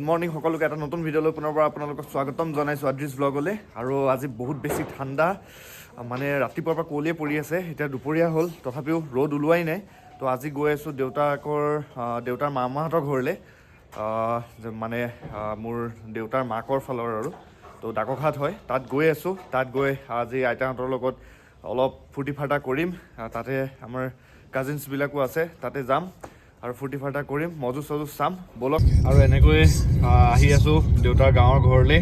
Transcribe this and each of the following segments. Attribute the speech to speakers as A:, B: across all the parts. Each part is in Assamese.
A: মৰ্ণিং সকলোকে, এটা নতুন ভিডিঅ'লৈ পুনৰবাৰ আপোনালোকক স্বাগতম জনাইছোঁ আদ্ৰিছ ব্লগলৈ। আৰু আজি বহুত বেছি ঠাণ্ডা, মানে ৰাতিপুৱাৰ পৰা কুঁৱলীয়ে পৰি আছে। এতিয়া দুপৰীয়া হ'ল, তথাপিও ৰ'দ ওলোৱাই নাই। তো আজি গৈ আছোঁ দেউতাৰ মামাহঁতৰ ঘৰলৈ, যে মানে মোৰ দেউতাৰ মাকৰ ফালৰ আৰু তো ডাকঘাট হয়, তাত গৈ আছোঁ। তাত গৈ আজি আইতাহঁতৰ লগত অলপ ফূৰ্তি ফাৰ্তা কৰিম। তাতে আমাৰ কাজিনছবিলাকো আছে, তাতে যাম আৰু ফূৰ্তি ফাৰ্তা কৰিম, মজু চজু চাম। ব'লক। আৰু এনেকৈ আহি আছোঁ দেউতাৰ গাঁৱৰ ঘৰলৈ।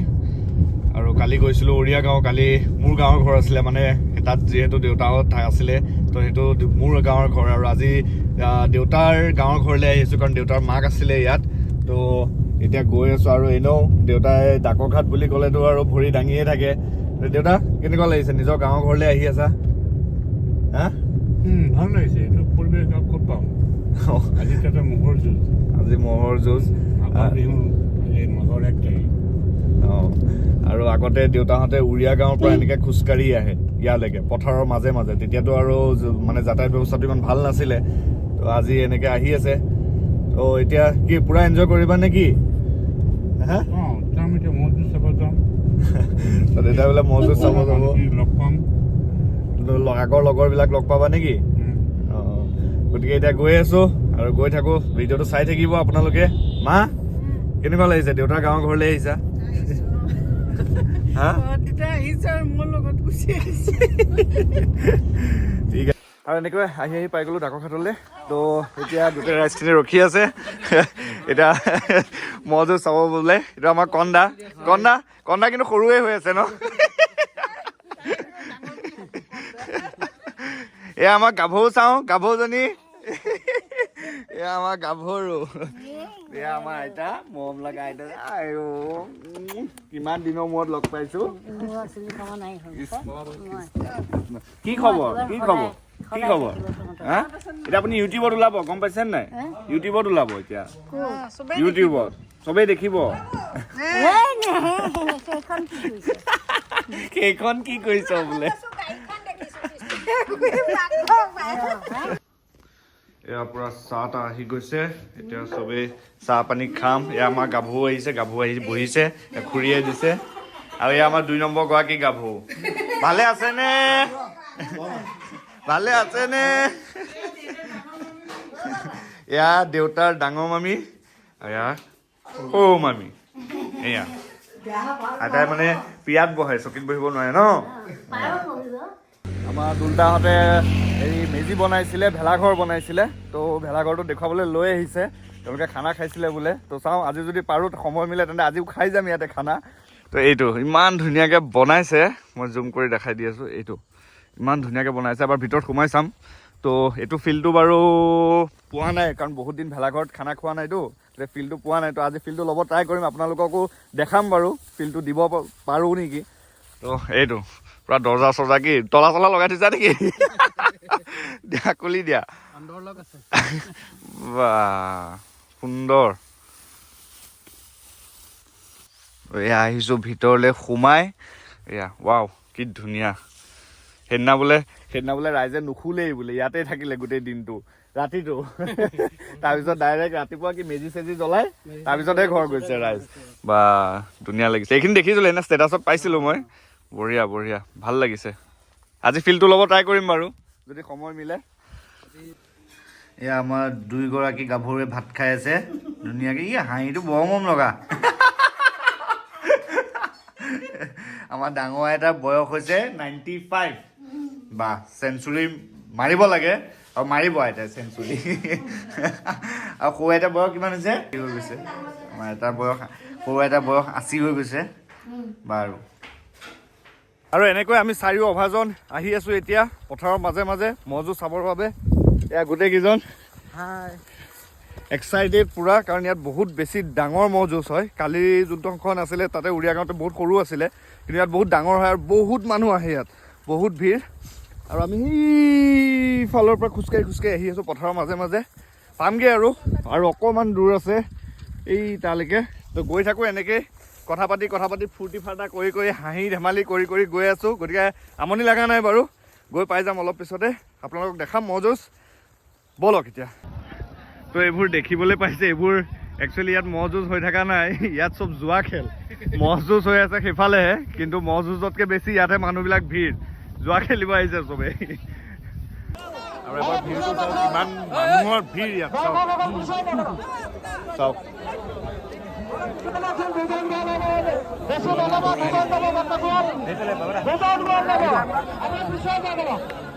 A: আৰু কালি গৈছিলোঁ উৰিয়া গাঁও। কালি মোৰ গাঁৱৰ ঘৰ আছিলে, মানে তাত যিহেতু দেউতাহঁত আছিলে, তো সেইটো মোৰ গাঁৱৰ ঘৰ। আৰু আজি দেউতাৰ গাঁৱৰ ঘৰলৈ আহিছোঁ, কাৰণ দেউতাৰ মাক আছিলে ইয়াত। তো এতিয়া গৈ আছোঁ। আৰু এনেও দেউতাই ডাকঘাট বুলি ক'লেতো আৰু ভৰি দাঙিয়ে থাকে। দেউতা, কেনেকুৱা লাগিছে নিজৰ গাঁৱৰ ঘৰলৈ আহি আছা, হা?
B: ভাল লাগিছে। এইটো পৰিৱেশ আৰু ক'ত পাম? আজি তাতে ম'হৰ যুঁজ।
A: আজি ম'হৰ যুঁজ।
B: মাঘৰ বিহু এই মাঘৰ 1 তাৰিখ।
A: অঁ, আৰু আগতে দেউতাহঁতে উৰিয়া গাঁৱৰ পৰা এনেকে খোজকাঢ়ি আহে ইয়ালৈকে পথাৰৰ মাজে মাজে। তেতিয়াতো আৰু মানে যাতায়াত ব্যৱস্থাটো ইমান ভাল নাছিলে। তো আজি এনেকে আহি আছে। তো এতিয়া কি পুৰা এনজয় কৰিবা নে কি, হা?
B: অঁ, যাম। এতিয়া ম'হ যুঁজ চাব যাম।
A: তো দেউতাই বোলে ম'হ যুঁজ চাব যাব।
B: মানুহখিনি লগ পাম।
A: তো আগৰ লগৰবিলাক লগ পাবা নেকি? অঁ, গতিকে এতিয়া গৈ আছো আৰু গৈ থাকো। ভিডিঅ'টো চাই থাকিব আপোনালোকে। মা, কেনেকুৱা লাগিছে? দেউতাৰ গাঁৱৰ ঘৰলৈ আহিছা, হা?
C: দেউতা আহিছে আৰু মোৰ লগত গুচি আহিছে।
A: ঠিক আছে। আৰু এনেকৈ আহি আহি পাই গ'লোঁ ডাকৰঘাটলৈ। তো এতিয়া গোটেই ৰাইজখিনি ৰখি আছে, এতিয়া ম'হ যুঁজ চাব বোলে। এইটো আমাৰ কন্দা, কন্দা, কন্দা কিন্তু সৰুৱে হৈ আছে ন? এয়া আমাৰ গাভৰু, চাওঁ গাভৰুজনী। এয়া আমাৰ গাভৰু, এয়া আমাৰ আইতা, মৰম লগা আইতা। আইঅ, কিমান দিনৰ মূৰত লগ পাইছো। কি খবৰ, কি খবৰ, কি খবৰ, হা? এতিয়া আপুনি ইউটিউবত ওলাব, গম পাইছে নাই? ইউটিউবত ওলাব এতিয়া, ইউটিউবত চবেই দেখিব। সেইখন কি কৰিছ বোলে? এয়া পুৰা চাহ তাহ আহি গৈছে। এতিয়া চবেই চাহ পানী খাম। এয়া আমাৰ গাভৰু আহিছে, গাভৰু আহি বহিছে, এয়া খুৰীয়ে দিছে। আৰু এয়া আমাৰ 2 নম্বৰ গৰাকী গাভৰু। ভালে আছেনে? ভালে আছেনে? এয়া দেউতাৰ ডাঙৰ মামী, এয়া সৰু মামী। এয়া আইতাই মানে পিয়াত বহে, চকীত বহিব নোৱাৰে ন। আমাৰ দুলতাহঁতে হেৰি মেজি বনাইছিলে, ভেলাঘৰ বনাইছিলে। তো ভেলাঘৰটো দেখুৱাবলৈ লৈ আহিছে। তেওঁলোকে খানা খাইছিলে বোলে। তো চাওঁ, আজি যদি পাৰোঁ, সময় মিলে, তেন্তে আজিও খাই যাম ইয়াতে খানা। তো এইটো ইমান ধুনীয়াকৈ বনাইছে, মই জুম কৰি দেখাই দি আছোঁ। এইটো ইমান ধুনীয়াকৈ বনাইছে, এবাৰ ভিতৰত সোমাই চাম। তো এইটো ফিল্ডটো বাৰু পোৱা নাই, কাৰণ বহুত দিন ভেলাঘৰত খানা খোৱা নাইতো, তেতিয়া ফিল্ডটো পোৱা নাই। তো আজি ফিল্ডটো ল'ব ট্ৰাই কৰিম, আপোনালোককো দেখাম বাৰু ফিল্ডটো দিব পাৰোঁ নেকি। তো এইটো পুৰা দৰ্জা চৰ্জা কি তলা চলা লগাই থৈছা নেকি? দিয়া, খুলি দিয়া। বাহ, সুন্দৰ। এয়া আহিছোঁ ভিতৰলৈ সোমাই। এয়া ৱাও, কি ধুনীয়া। সেইদিনা বোলে ৰাইজে নুশুলেই বোলে, ইয়াতে থাকিলে গোটেই দিনটো, ৰাতিটো। তাৰপিছত ডাইৰেক্ট ৰাতিপুৱা কি মেজি চেজি জ্বলাই তাৰপিছতহে ঘৰ গৈছে ৰাইজ। বা, ধুনীয়া লাগিছে। এইখিনি দেখিছিলোঁ, সেইদিনা ষ্টেটাছত পাইছিলোঁ মই। বঢ়িয়া বঢ়িয়া, ভাল লাগিছে। আজি ফিল্ডটো ল'ব ট্ৰাই কৰিম বাৰু, যদি সময় মিলে। এয়া আমাৰ দুইগৰাকী গাভৰুৱে ভাত খাই আছে ধুনীয়াকৈ। ই হাঁহিটো বৰ মৰম লগা। আমাৰ ডাঙৰ আইতাৰ বয়স হৈছে 95। বা, চেঞ্চুৰী মাৰিব লাগে আৰু মাৰিব আইতাই চেঞ্চুৰী। আৰু সৰু আইতাৰ বয়স কিমান হৈছে? হৈ গৈছে আমাৰ আইতাৰ বয়স, সৰু আইতাৰ বয়স 80 হৈ গৈছে। বাৰু, আৰু এনেকৈ আমি চাৰিও অভাজন আহি আছোঁ এতিয়া পথাৰৰ মাজে মাজে ম'হ যুঁজ চাবৰ বাবে। এয়া গোটেইকেইজন এক্সাইটেড পূৰা, কাৰণ ইয়াত বহুত বেছি ডাঙৰ ম'হ যুঁজ হয়। কালি যোনটোখন আছিলে তাতে উৰিয়া গাঁৱতে বহুত সৰু আছিলে, কিন্তু ইয়াত বহুত ডাঙৰ হয় আৰু বহুত মানুহ আহে ইয়াত, বহুত ভিৰ। আৰু আমি সেইফালৰ পৰা খোজকাঢ়ি খোজকাঢ়ি আহি আছোঁ পথাৰৰ মাজে মাজে। পামগৈ আৰু, আৰু অকণমান দূৰ আছে এই তালৈকে। তো গৈ থাকোঁ এনেকেই, কথা পাতি কথা পাতি, ফূৰ্তি ফাৰ্তা কৰি কৰি, হাঁহি ধেমালি কৰি কৰি গৈ আছোঁ। গতিকে আমনি লগা নাই বাৰু। গৈ পাই যাম অলপ পিছতে, আপোনালোকক দেখাম ম'হ যুঁজ। ব'লক এতিয়া। তো এইবোৰ দেখিবলৈ পাইছে, এইবোৰ একচুৱেলি ইয়াত ম'হ যুঁজ হৈ থকা নাই, ইয়াত চব জুৱা খেল। ম'হ যুঁজ হৈ আছে সেইফালেহে, কিন্তু ম'হ যুঁজতকৈ বেছি ইয়াতহে মানুহবিলাক ভিৰ, জুৱা খেলিব আহিছে চবেই। আৰু এবাৰ ভিৰটো চাওক, ইমান মানুহৰ ভিৰ ইয়াত। চাওক চাওক।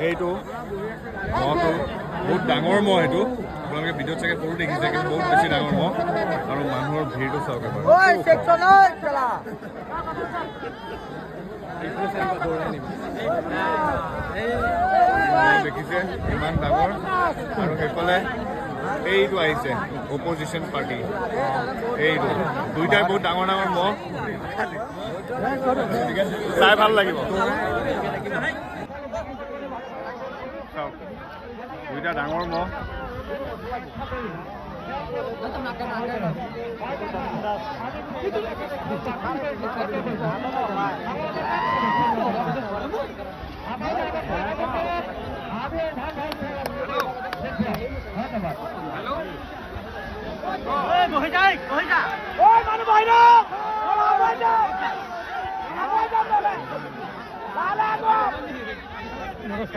A: এইটো মহটো বহুত ডাঙৰ মহ, এইটো আপোনালোকে ভিডিঅ'ত চাগে সৰু দেখিছে, কিন্তু বহুত বেছি ডাঙৰ মহ। আৰু মানুহৰ ভিৰটো চাওক এবাৰ। দেখিছে ইমান ডাঙৰ। আৰু সেইফালে এইটো আহিছে অপজিশ্যন পাৰ্টি, এইটো দুইটাই বহুত ডাঙৰ ডাঙৰ মহ, চাই ভাল লাগিব। চাওক দুইটা ডাঙৰ মহ।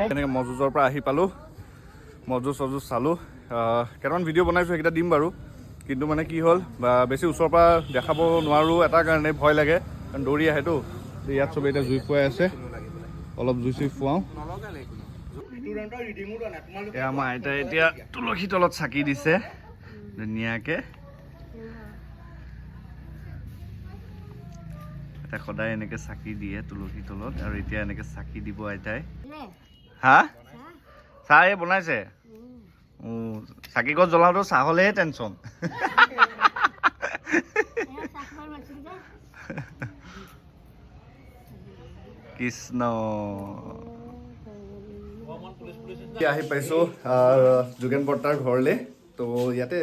A: তেনেকৈ ম'হ যুঁজৰ পৰা আহি পালোঁ, ম'হ যুঁজ চহ যুঁজ চালোঁ, কেইটামান ভিডিঅ' বনাইছোঁ, সেইকেইটা দিম বাৰু। কিন্তু মানে কি হ'ল, বেছি ওচৰৰ পৰা দেখাব নোৱাৰোঁ এটা কাৰণে, ভয় লাগে, কাৰণ দৌৰি আহেতো। ইয়াত চবেই এতিয়া জুই ফুৱাই আছে, অলপ জুই চুই ফুৱাওঁ। এয়া আমাৰ আইতাই এতিয়া তুলসী তলত চাকি দিছে ধুনীয়াকৈ। আইতাই সদায় এনেকৈ চাকি দিয়ে তুলসী তলত, আৰু এতিয়া এনেকৈ চাকি দিব আইতাই। হা, চাহ এই বনাইছে। চাকি গছ জ্বলাওঁতেও চাহ হ'লেহে টেনচন। কৃষ্ণ। আহি পাইছোঁ যোগেন বৰ্তাৰ ঘৰলৈ। তো ইয়াতে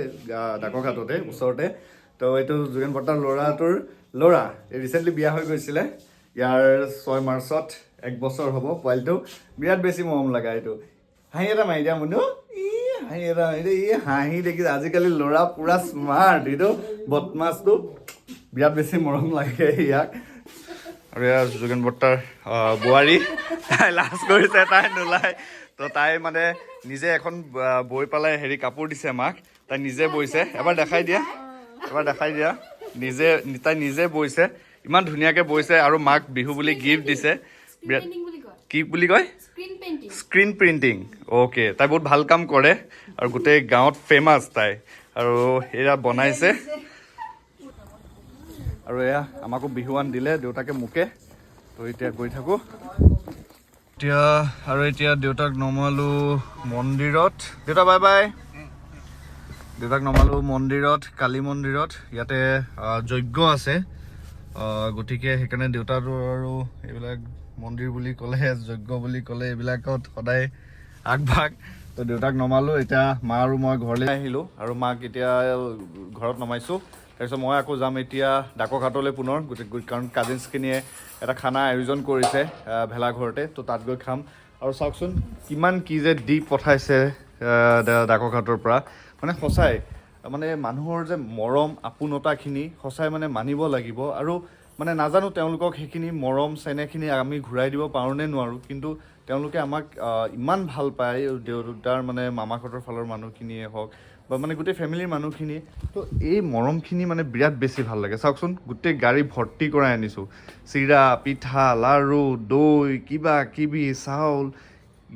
A: ডাকঘাটতে ওচৰতে। তো এইটো যোগেন বৰ্তাৰ ল'ৰাটোৰ ল'ৰা, ৰিচেণ্টলি বিয়া হৈ গৈছিলে। ইয়াৰ 6 মাৰ্চত 1 বছৰ হ'ব। পোৱালিটো বিৰাট বেছি মৰম লগা। এইটো হাঁহি এটা মাৰি দিয়া মুনু, ই হাঁহি এটা মাৰি দিয়া, ই হাঁহি দেখিছে। আজিকালি ল'ৰা পূৰা স্মাৰ্ট, এইটো বদমাছটো বিৰাট বেছি মৰম লাগে ইয়াক। আৰু এয়া যোগেন বৰ্তাৰ বোৱাৰী, তাই লাজ কৰিছে, তাই নোলায়। তো তাই মানে নিজে এখন বৈ পেলাই হেৰি কাপোৰ দিছে মাক, তাই নিজে বৈছে। এবাৰ দেখাই দিয়া, এবাৰ দেখাই দিয়া। নিজে তাই নিজে বৈছে, ইমান ধুনীয়াকৈ বৈছে। আৰু মাক বিহু বুলি গিফ্ট দিছে। বিৰাট কি বুলি কয়, স্ক্ৰীণ প্ৰিণ্টিং। অ'কে, তাই বহুত ভাল কাম কৰে আৰু গোটেই গাঁৱত ফেমাছ তাই। আৰু এয়া বনাইছে। আৰু এয়া আমাকো বিহুৱান দিলে দেউতাকে মোকে। তো এতিয়া গৈ থাকোঁ এতিয়া। আৰু এতিয়া দেউতাক নমালোঁ মন্দিৰত। দেউতা বাই বাই। দেউতাক নমালোঁ মন্দিৰত, কালী মন্দিৰত। ইয়াতে যজ্ঞ আছে, গতিকে সেইকাৰণে দেউতাটো আৰু এইবিলাক মন্দিৰ বুলি ক'লে, যজ্ঞ বুলি ক'লে এইবিলাকত সদায় আগভাগ। তো দেউতাক নমালোঁ। এতিয়া মা আৰু মই ঘৰলৈ আহিলোঁ আৰু মাক এতিয়া ঘৰত নমাইছোঁ। তাৰপিছত মই আকৌ যাম এতিয়া ডাকঘাটলৈ পুনৰ, গোটেই কাৰণ কাজিনছখিনিয়ে এটা খানা আয়োজন কৰিছে ভেলাঘৰতে, তো তাত গৈ খাম। আৰু চাওকচোন কিমান কি যে দি পঠাইছে ডাকঘাটৰ পৰা। মানে সঁচাই মানে মানুহৰ যে মৰম আপোনতাখিনি সঁচাই মানে মানিব লাগিব। আৰু মানে নাজানো তেওঁলোকক সেইখিনি মৰম চেনেহখিনি আমি ঘূৰাই দিব পাৰোঁ নে নোৱাৰোঁ, কিন্তু তেওঁলোকে আমাক ইমান ভাল পায়, দেউতাৰ মানে মামাহঁতৰ ফালৰ মানুহখিনিয়ে হওক বা মানে গোটেই ফেমিলিৰ মানুহখিনিয়ে। তো এই মৰমখিনি মানে বিৰাট বেছি ভাল লাগে। চাওকচোন গোটেই গাড়ী ভৰ্তি কৰাই আনিছোঁ, চিৰা পিঠা লাড়ু দৈ কিবা কিবি চাউল,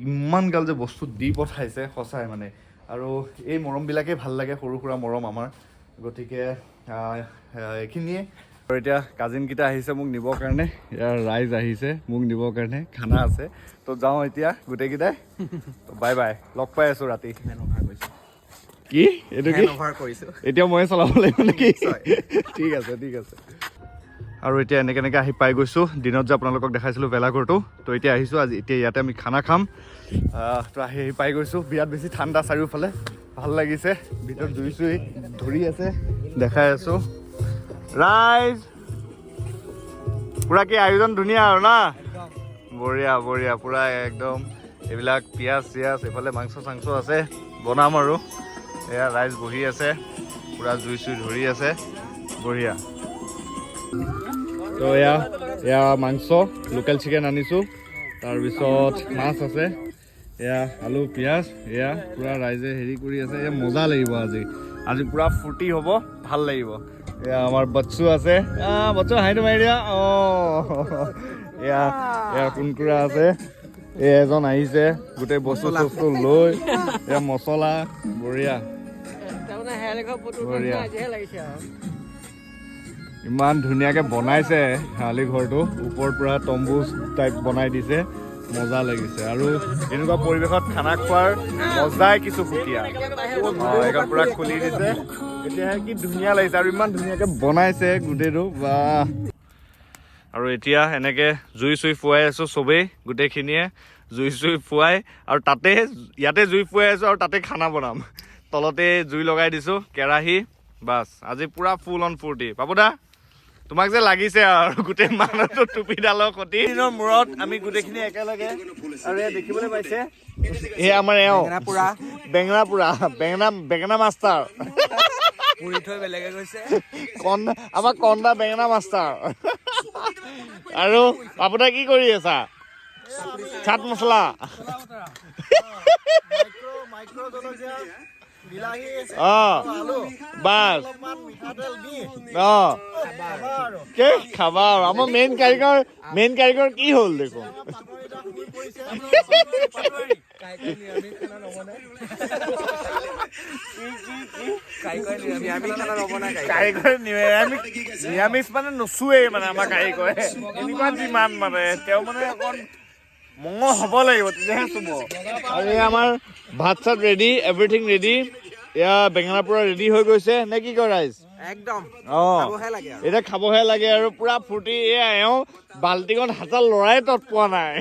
A: ইমান গাল যে বস্তু দি পঠাইছে সঁচাই মানে। আৰু এই মৰমবিলাকেই ভাল লাগে, সৰু সুৰা মৰম আমাৰ। গতিকে এইখিনিয়ে। আৰু এতিয়া কাজিনকেইটা আহিছে মোক নিবৰ কাৰণে, ইয়াৰ ৰাইজ আহিছে মোক নিবৰ কাৰণে, খানা আছে। তো যাওঁ এতিয়া গোটেইকেইটাই। বাই বাই, লগ পাই আছোঁ ৰাতি। কি এইটো কি এতিয়া ময়ে চলাব লাগিব নেকি? ঠিক আছে ঠিক আছে। আৰু এতিয়া এনেকৈ এনেকৈ আহি পাই গৈছোঁ। দিনত যে আপোনালোকক দেখাইছিলোঁ ভেলাঘৰটো, তো এতিয়া আহিছোঁ আজি। এতিয়া ইয়াতে আমি খানা খাম। তো আহি আহি পাই গৈছোঁ। বিৰাট বেছি ঠাণ্ডা চাৰিওফালে, ভাল লাগিছে। ভিতৰত জুই চুই ধৰি আছে, দেখাই আছোঁ ৰাইজ। পূৰা কি আয়োজন ধুনীয়া আৰু না, বঢ়িয়া বঢ়িয়া পূৰা একদম। এইবিলাক পিঁয়াজ চিয়াজ, এইফালে মাংস চাংস আছে, বনাম আৰু। এয়া ৰাইজ বহি আছে। পূৰা জুই চুই ধৰি আছে, বঢ়িয়া। তো এয়া এয়া মাংস, লোকেল চিকেন আনিছোঁ, তাৰপিছত মাছ আছে, এয়া আলু পিঁয়াজ, এয়া পূৰা ৰাইজে হেৰি কৰি আছে। এয়া মজা লাগিব আজি, আজি পূৰা ফূৰ্তি হ'ব, ভাল লাগিব। এয়া আমাৰ বচ্চু আছে, বচ্চু হাঁহিটো মাৰি দিয়া। অঁ, এয়া এয়া কুনকুৰা আছে, এই এজন আহিছে গোটেই বস্তু চস্তু লৈ, এয়া মছলা, বঢ়িয়া।
C: তাৰমানে শেৱালি ফটো
A: বঢ়িয়া।
C: আজিহে লাগিছে আৰু।
A: ইমান ধুনীয়াকে বনাইছে শেৱালি ঘৰটো, ওপৰত পুৰা তম্বু টাইপ বনাই দিছে, মজা লাগিছে। আৰু এনেকুৱা পৰিৱেশত খানা খোৱাৰ মজাই কিছু সুকীয়া। অঁ, এইখন পুৰা খুলি দিছে এতিয়াহে, কি ধুনীয়া লাগিছে আৰু ইমান ধুনীয়াকে বনাইছে গোটেইটো, বাহ। আৰু এতিয়া এনেকে জুই চুই ফুৱাই আছো চবেই, গোটেইখিনিয়ে জুই চুই ফুৱাই আৰু তাতে ইয়াতে জুই ফুৱাই আছো আৰু তাতে খানা বনাম। তলতে জুই লগাই দিছো কেৰাহী, বাছ আজি পুৰা ফুল অন ফূৰ্তি। পাপুদা, তোমাক যে লাগিছে আৰু গোটেই মানুহটো টুপিডালৰ সতি। দিনৰ মূৰত আমি গোটেইখিনি একেলগে আৰু এয়া দেখিবলৈ পাইছে, এই আমাৰ এওঁ বেঙেনা পোৰা, বেঙেনা বেঙেনা মাষ্টাৰ।
D: পুৰি থৈ বেলেগে গৈছে।
A: কন্দা, আমাৰ কন্দা বেঙেনা মাষ্টাৰ। আৰু পাপুদা, কি কৰি আছা? চাট মছলা।
E: মাইক্ৰ' জলকীয়া, বিলাহী, আলু,
A: বাছ
E: অলপমান মিঠাতেল দি খাবা আৰু।
A: কি খাবা আৰু। আমাৰ মেইন কাৰিকৰ কি হ'ল দেখোন?
E: পাটৰি শুই পৰিছে।
D: কাৰিকৰে নিৰামিষ খানা নবনাই। কাৰিকৰে নিৰামিষ খানা নবনাই।
A: কাৰিকৰ নিৰামিষ, নিৰামিষ মানে নুচুৱেই, মানে আমাৰ কাৰিকৰে এনেকুৱা যিমান মানে তেওঁ মানে অকণ মঙহ হ'ব লাগিব, তেতিয়াহে চুব। আৰু এই আমাৰ ভাত চাত ৰেডি, এভৰিথিং ৰেডি। এয়া বেঙেনা পুৰা ৰেডি হৈ গৈছে নে কি কয় ৰাইজ?
D: একদম। খাবহে লাগে আৰু।
A: এতিয়া খাবহে লাগে আৰু পুৰা ফূৰ্তি। এয়া এওঁ বাল্টিখন হাতত লৰাই তত পোৱা নাই।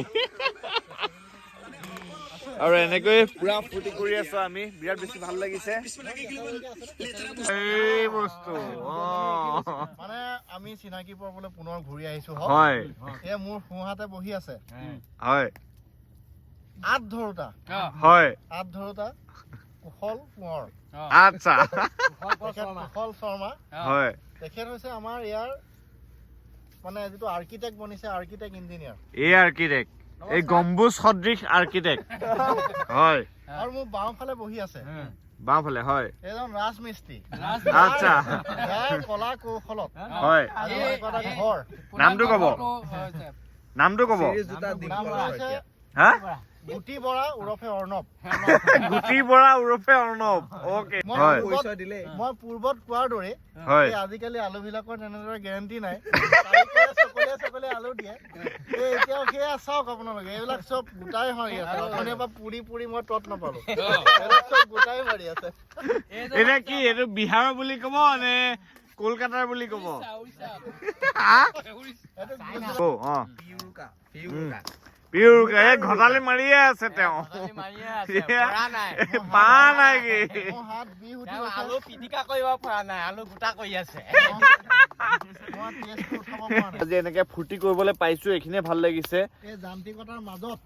A: আৰু এনেকৈ পুৰা ফূৰ্তি কৰি আছো আমি, বিৰাট বেছি ভাল লাগিছে এই বস্তু।
E: মানে আমি চিনাকি পৰ্বলৈ পুনৰ ঘূৰি আহিছো। এয়া মোৰ সোঁহাতে বহি আছে আঠ ধৰোতা, আঠ ধৰোতা কুশল কোঁৱৰ। তেখেত কুশল শৰ্মা। তেখেত হৈছে আমাৰ ইয়াৰ মানে যিটো আৰ্কিটেক্ট বনিছে, আৰ্কিটেক্ট ইঞ্জিনিয়াৰ।
A: এই আৰ্কিটেক্ট, এই গম্বুজ সদৃশ আৰ্কিটেক্ট, হয়।
E: আৰু মোৰ বাওঁফালে বহি আছে
A: বাওঁফালে, হয়।
E: এজন ৰাজমিস্ত্ৰী, যাৰ কলা কৌশলত আজি এনেকুৱা এটা ঘৰ।
A: নামটো ক'ব, নামটো ক'ব।
E: নামটো হৈছে
A: হা।
E: গুটি বৰা ওৰফে অৰ্ণৱ।
A: গুটি বৰা ওৰফে অৰ্ণৱ, অ'কে।
E: মই মই পূৰ্বত কোৱাৰ দৰে এই আজিকালি আলুবিলাকৰ তেনেদৰে গেৰেণ্টি নাই, কাৰিকৰে চকলিয়াই চকলিয়াই আলু দিয়ে। এই এতিয়াও সেয়া চাওক আপোনালোকে, এইবিলাক চব গোটাই মাৰি আছে। অথনিৰ পৰা পুৰি পুৰি মই তত নাপালো, এইবিলাক চব গোটাই মাৰি আছে।
A: এতিয়া কি এইটো বিহাৰৰ বুলি ক'ব নে কলকাতাৰ বুলি ক'ব? হা?
E: এইটো
A: অ পিউৰ, এই ঘটালি মাৰিয়ে আছে তেওঁ, পা নাই কি?
E: মোৰ হাত বিষ উঠি গৈছে।
C: আলু পিটিকা কৰিব পৰা নাই, আলু গোটা কৰি আছে।
E: মই টেষ্টটো উঠাব পৰা নাই।
A: আজি এনেকে ফূৰ্তি কৰিবলৈ পাইছো, এইখিনিয়ে ভাল লাগিছে।
E: এই যান্ত্ৰিকতাৰ মাজত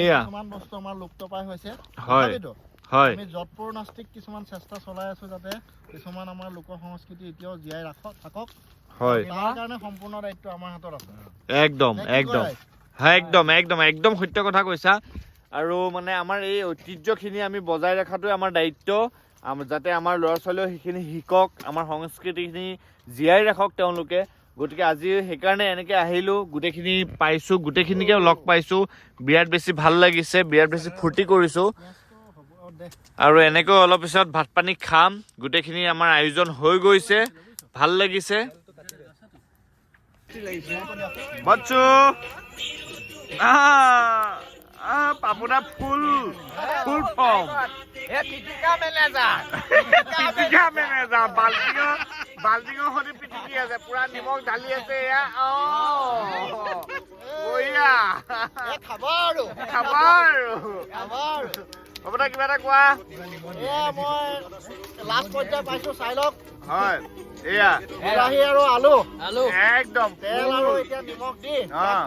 A: এয়া।
E: কিছুমান বস্তু আমাৰ লুপ্তপ্ৰায় হৈছে। তথাপিতো আমি যৎপৰোনাস্তিক কিছুমান চেষ্টা চলাই আছো, যাতে কিছুমান আমাৰ লোক সংস্কৃতি এতিয়াও জীয়াই ৰাখক, থাকক। তাৰ কাৰণে সম্পূৰ্ণ দায়িত্ব আমাৰ হাতত আছে।
A: একদম।
E: নে কি কয়
A: একদম।
E: ৰাইজ?
A: হয়, একদম একদম একদম সত্য কথা কৈছা। আৰু মানে আমাৰ এই ঐতিহ্যখিনি আমি বজাই ৰখাটোৱে আমাৰ দায়িত্ব, যাতে আমাৰ ল'ৰা ছোৱালীয়েও সেইখিনি শিকক, আমাৰ সংস্কৃতিখিনি জীয়াই ৰাখক তেওঁলোকে। গতিকে আজি সেইকাৰণে এনেকৈ আহিলোঁ, গোটেইখিনি পাইছোঁ, গোটেইখিনিকে লগ পাইছোঁ, বিৰাট বেছি ভাল লাগিছে, বিৰাট বেছি ফূৰ্তি কৰিছোঁ।
E: হ'ব দে।
A: আৰু এনেকৈ অলপ পিছত ভাত পানী খাম। গোটেইখিনি আমাৰ আয়োজন হৈ গৈছে, ভাল লাগিছে। বচ্চু, আহ, পাপুদা ফুল ফুল ফৰ্ম।
C: পিটিকা মেনেজাৰ।
A: পিটিকা মেনেজাৰ, বাল্টিঙৰ সৈতে পিটিকি আছে, পুৰা নিমখ ঢালি আছে। এয়া অ বঢ়িয়া।
E: এ খাবা আৰু।
A: খাবা আৰু।
E: খাবা আৰু।
A: পাপুদা, কিবা এটা কোৱা।
E: এয়া মই লাষ্ট পৰ্যায় পাইছো, চাই লওক।
A: হয়, এয়া
E: বিলাহী আৰু আলু,
C: আলু
A: একদম
E: তেল আৰু এতিয়া নিমখ দি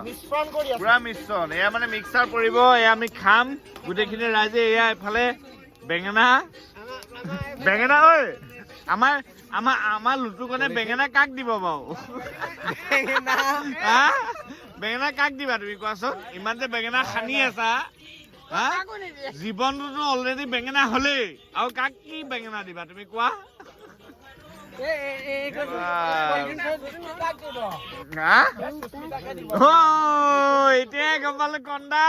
E: মিশ্ৰণ কৰি আছো।
A: পুৰা মিশ্ৰণ, এয়া মানে মিক্সাৰ পৰিব, এয়া আমি খাম গোটেইখিনি ৰাইজে। এয়া এফালে বেঙেনা, বেঙেনা ঐ আমাৰ আমাৰ লুটুকনে বেঙেনা কাক দিব বাৰু? হা? বেঙেনা কাক দিবা তুমি কোৱাচোন? ইমান যে বেঙেনা সানি আছা, হা? জীৱনটোতো অলৰেডি বেঙেনা হ'লেই, আৰু কাক কি বেঙেনা দিবা তুমি কোৱা? হা? অ, এতিয়াই গম পালো কন্দা,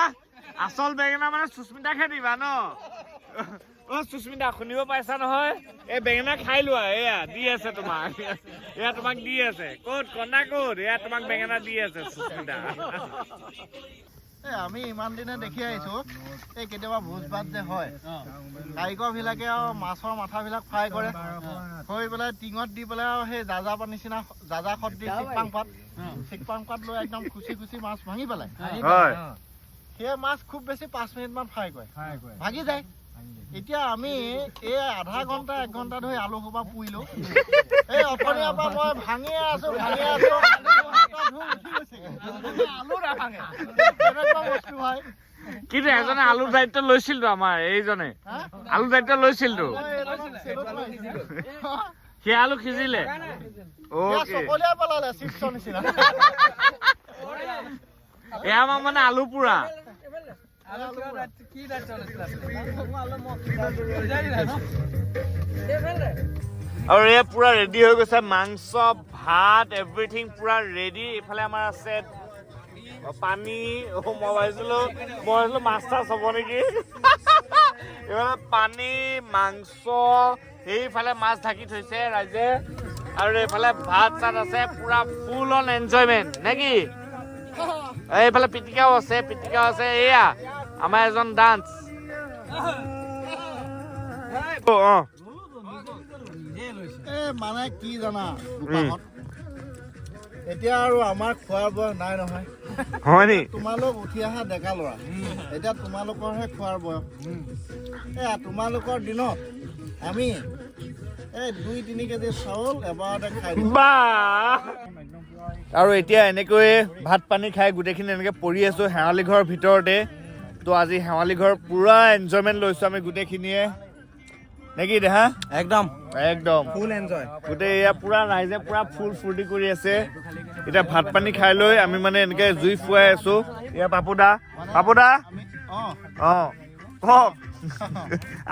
A: আচল বেঙেনা মানে সুস্মিতাকহে দিবা ন? অ সুস্মিতা, শুনিব পাইছা নহয়? এই বেঙেনা খাই লোৱা, এয়া দি আছে তোমাক, এয়া তোমাক দি আছে। ক'ত কন্দা ক'ত? এয়া তোমাক বেঙেনা দি আছে সুস্মিতা।
E: এই আমি ইমান দিনে দেখি আহিছো, এই কেতিয়াবা ভোজ ভাত যে হয়, কাৰিকৰ বিলাকে আৰু মাছৰ মাথাবিলাক ফ্ৰাই কৰে, কৰি পেলাই টিঙত দি পেলাই আৰু সেই জাজা পাত নিচিনা জাজা খত দি চিকপাং পাত, চিকপাং পাত লৈ একদম খুচি খুচি মাছ ভাঙি পেলাই।
A: হয়।
E: সেই মাছ খুব বেছি 5 মিনিট মান ফ্ৰাই কৰে, ভাগি যায়। এতিয়া আমি এই আধা ঘণ্টা এক ঘণ্টা ধৰি আলু সোপা পুৰিলো। এই অথনিয়াৰ পৰা মই ভাঙিয়ে আছো, ভাঙিয়ে আছো, আলু নাভাঙে, কেনেকুৱা বস্তু ভাই?
A: কিন্তু এজনে আলুৰ দায়িত্ব লৈছিলতো, আমাৰ এইজনে আলুৰ দায়িত্ব লৈছিলতো, সেই আলু সিজিলে। অ'কে।
E: চকলীয়াই পেলালে চিপছৰ নিচিনা।
A: এয়া আমাৰ মানে আলু পোৰা। আৰু এয়া পুৰা ৰেডি হৈ গৈছে, মাংস ভাত এভৰিথিং পুৰা ৰেডি। এইফালে আমাৰ আছে পানী। অ, মই ভাবিছিলো মাছ চাছ হ'ব নেকি। এইফালে পানী, মাংস, সেইফালে মাছ ঢাকি থৈছে ৰাইজে, আৰু এইফালে ভাত চাত আছে, পুৰা ফুল অন এনজয়মেণ্ট নে কি? এইফালে পিটিকাও আছে, পিটিকাও আছে। এয়া আমাৰ এজন ডান্স। অ
E: এ মানে কি জানা বোপাহঁত, এতিয়া আৰু আমাৰ খোৱাৰ বয়স নাই নহয়।
A: হয় নি?
E: তোমালোক উঠি অহা ডেকা ল'ৰা, এতিয়া তোমালোকৰহে খোৱাৰ বয়স। এয়া তোমালোকৰ দিনত আমি এই 2-3 কেজি চাউল এবাৰতে খাই দিওঁ।
A: বা, আৰু এতিয়া এনেকৈয়ে ভাত পানী খাই গোটেইখিনি এনেকৈ পৰি আছো শেৱালি ঘৰৰ ভিতৰতে। তো আজি শেৱালি ঘৰ পুৰা এনজয়মেণ্ট লৈছো আমি গোটেইখিনিয়ে, নে কি দেহা?
D: একদম
A: একদম
D: ফুল এনজয়।
A: গোটেই এয়া পুৰা ৰাইজে পুৰা ফুল ফূৰ্তি কৰি আছে। এতিয়া ভাত পানী খাই লৈ আমি মানে এনেকে জুই ফুৱাই আছো। এয়া পাপুদা, পাপুদা, অ কওক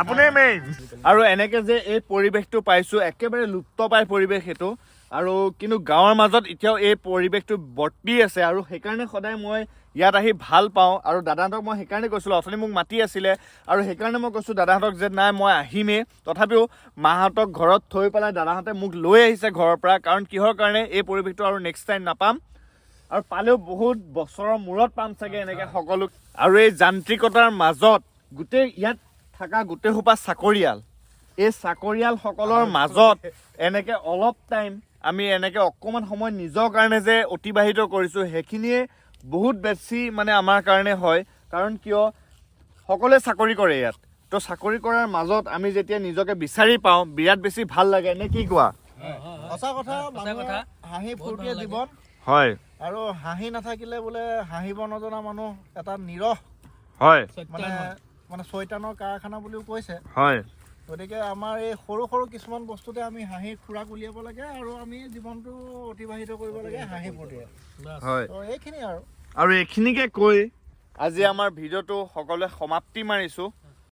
A: আপুনিয়ে মেইন। আৰু এনেকে যে এই পৰিৱেশটো পাইছো, একেবাৰে লুপ্ত পাই পৰিৱেশ সেইটো। আৰু কিন্তু গাঁৱৰ মাজত এতিয়াও এই পৰিৱেশটো বৰ্তি আছে, আৰু সেইকাৰণে সদায় মই ইয়াত আহি ভাল পাওঁ। আৰু দাদাহঁতক মই সেইকাৰণে কৈছিলোঁ, অথনি মোক মাতি আছিলে, আৰু সেইকাৰণে মই কৈছোঁ দাদাহঁতক যে নাই মই আহিমেই। তথাপিও মাহঁতক ঘৰত থৈ পেলাই দাদাহঁতে মোক লৈ আহিছে ঘৰৰ পৰা, কাৰণ কিহৰ কাৰণে এই পৰিৱেশটো আৰু নেক্সট টাইম নাপাম, আৰু পালেও বহুত বছৰৰ মূৰত পাম চাগে এনেকৈ সকলো। আৰু এই যান্ত্ৰিকতাৰ মাজত গোটেই ইয়াত থকা গোটেই সোপা চাকৰিয়াল, এই চাকৰিয়ালসকলৰ মাজত এনেকৈ অলপ টাইম আমি এনেকৈ অকণমান সময় নিজৰ কাৰণে যে অতিবাহিত কৰিছোঁ, সেইখিনিয়ে বহুত বেছি মানে আমাৰ কাৰণে হয়। কাৰণ কিয়, সকলোৱে চাকৰি কৰে ইয়াত, তো চাকৰি কৰাৰ মাজত আমি যেতিয়া নিজকে বিচাৰি পাওঁ, বিৰাট বেছি ভাল লাগে, নে কি কোৱা?
E: সঁচা কথা, মানুহৰ হাঁহি ফূৰ্তিয়ে জীৱন।
A: হয়।
E: আৰু হাঁহি নাথাকিলে বোলে হাঁহিব নজনা মানুহ এটা নিৰহ,
A: হয়,
E: মানে মানে চৈতানৰ কাৰখানা বুলিও কৈছে।
A: হয়।
E: গতিকে আমাৰ এই সৰু সৰু কিছুমান বস্তুতে আমি হাঁহি খোৰাক উলিয়াব লাগে, আৰু আমি জীৱনটো অতিবাহিত কৰিব লাগে হাঁহি ফূৰ্তিৰে।
A: হয়।
E: তো এইখিনি আৰু।
A: আৰু এইখিনিকে কৈ আজি আমাৰ ভিডিঅ'টো সকলোৱে সমাপ্তি মাৰিছোঁ।